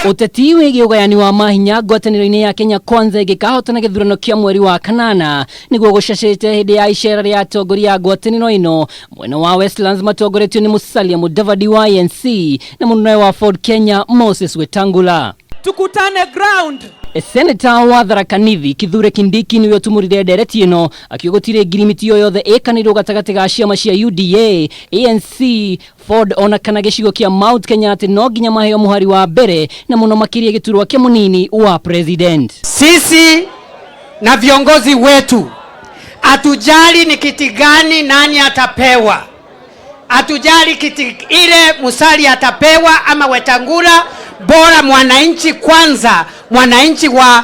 Ũteti wĩgiĩ ũgayani wa mahinya ngwatanĩro-inĩ ya Kenya Kwanza ĩngĩkahotana gĩthurano kĩa mweri wa kanana nĩguo gũcacĩte hĩndĩ ya icera rĩa atongoria a ngwatanĩro ĩno mwena wa Westlands matongoretio nĩ Musalia Mudavadi wa ANC na mũnene wa Ford Kenya Moses Wetangula. Tukutane ground. Seneta wa Tharaka Nithi Kithure Kindiki niwe ũtumũrire ndereti ĩno akiuga gũtirĩ ngirimiti o yothe ĩkanĩirwo gatagatĩ ga ciama cia UDA, ANC, Ford ona kana gĩcigo kĩa Mount Kenya atĩ no nginya maheo mũhari wa mbere na mũno makĩria gĩturwa kĩa mũnini wa president. Sisi na viongozi wetu hatujali ni kiti gani nani atapewa, hatujali kiti ile Musalia atapewa ama Wetangula, bora mwananchi kwanza, mwananchi wa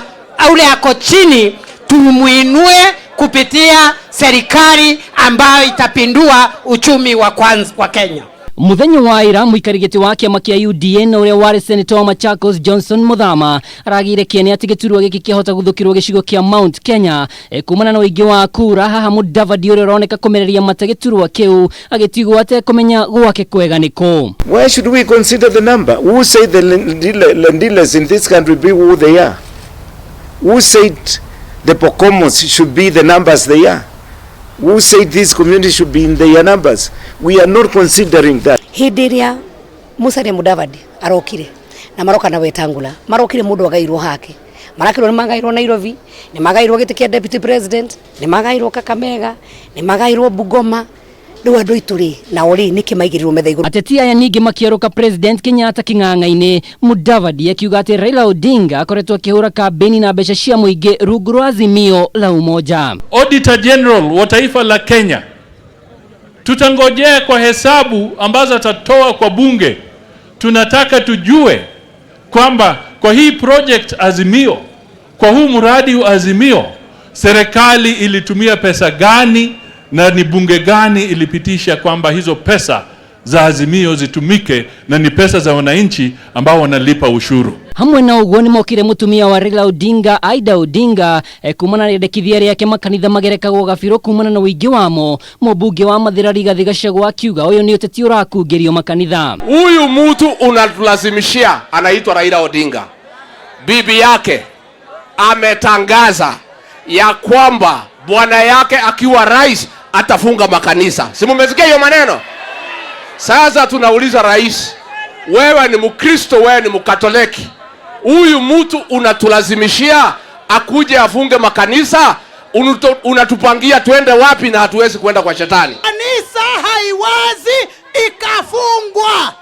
ule ako chini tumuinue kupitia serikali ambayo itapindua uchumi wa kwanza wa Kenya. Muthenya wa ira mũikari gĩtĩ wa kĩama kĩa UDA na ũrĩa warĩ senator wa Machakos Johnson Muthama aragĩire kĩene atĩ gĩturwa gĩkĩ kĩahota gũthũkĩrwo gĩcigo kĩa Mount Kenya kumana na ũingĩ wa kura. Haha Mudavadi ũrĩa ũroneka kũmereria mata gĩturwa kĩu agĩtigwo atekũmenya gwake kwega nĩkũ. Why should we consider the number? Who said the Rendiles in this country be who they are? Who said the Pokomos should be the numbers they are? Who said this community should be in their numbers? We are not considering that. Hĩndĩ ĩrĩa Musalia Mudavadi arokire na maroka na Wetangula, marokire mũndũ agairwo hake, marakirwo nĩ magairwo Nairobi, nĩ magairwo gĩtĩ kĩa deputy president, nĩ magairwo Kakamega, nĩ magairwo Bungoma. Rĩu andũ aitũ rĩ, nao rĩ, nĩkĩ maigĩrĩrwo metha igũrũ? Ateti aya ningĩ makĩerũka President Kenyatta kĩng'ang'a-inĩ, Mudavadi akiuga atĩ Raila Odinga akoretwo akĩhũra kambeni na mbeca cia mũingĩ rungu rwa Azimio la Umoja. Auditor General wa taifa la Kenya, tutangojea kwa hesabu ambazo atatoa kwa bunge. Tunataka tujue kwamba kwa hii project Azimio, kwa huu mradi wa Azimio, serikali ilitumia pesa gani na ni bunge gani ilipitisha kwamba hizo pesa za Azimio zitumike na ni pesa za wananchi ambao wanalipa ushuru. Hamwe na ũguo nĩ mokire mũtumia wa Raila Odinga Aida Odinga kumana na rĩendekithia rĩake makanitha magerekagwo gabirũ kumana na ũingĩ wamo. Mũmbunge wa Mathĩra Rigathĩ Gachagua akiuga ũyũ nĩ ũteti ũrakungĩrio makanitha. Huyu mtu unatulazimishia anaitwa Raila Odinga. Bibi yake ametangaza ya kwamba bwana yake akiwa rais atafunga makanisa. Si mumesikia hiyo maneno? Sasa tunauliza rais, wewe ni Mkristo, wewe ni Mkatoliki, huyu mtu unatulazimishia akuje afunge makanisa? Unatupangia twende wapi na hatuwezi kwenda kwa shetani? Kanisa haiwezi ikafungwa.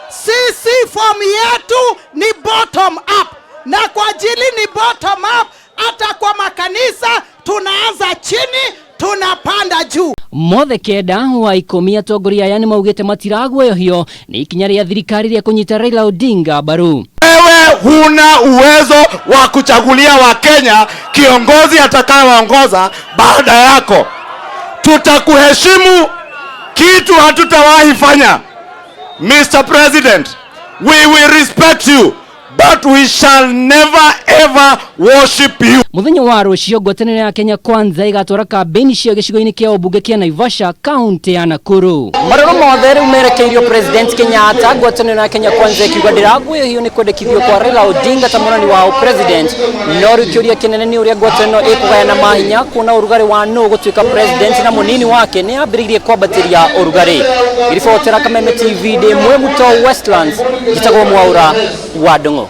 Sisi fomu yetu ni bottom up, na kwa ajili ni bottom up, hata kwa makanisa tunaanza chini tunapanda juu. Mothe kenda wa 10 atongoria aya nĩ maugĩte matiraguoyohio nĩ ikinya rĩa thirikari rĩa kũnyita Raila Odinga mbaru. Wewe huna uwezo wa kuchagulia Wakenya kiongozi atakayewaongoza baada yako. Tutakuheshimu, kitu hatutawahi fanya. Mr. President, we will respect you, but we shall never ever worship you. Muthenya wa rũciũ ngwatanĩro ya Kenya Kwanza ĩgatwara kambĩini cio gĩcigo-inĩ kĩa ũmbunge kĩa Naivasha, kaunti ya Nakuru. Marũrũ mothe rĩu merekeirio President Kenyatta. Ngwatanĩro ya Kenya Kwanza ĩkiuga ndĩraguĩhio nĩ kwendekithio kwa Raila Odinga ta mũnani wa president, no rĩu kĩũria kĩnene nĩ ũrĩa ngwatanĩro ĩkũgayana mahinya kuona ũrugarĩ wa nũ gũtuĩka president na mũnini wake nĩ yambĩrĩirie kwambatĩria ũrugarĩ. Ngĩribotera Kameme TV ndĩ Mwemuto Westlands, njĩtagwo Mwaura wa Ndung'u.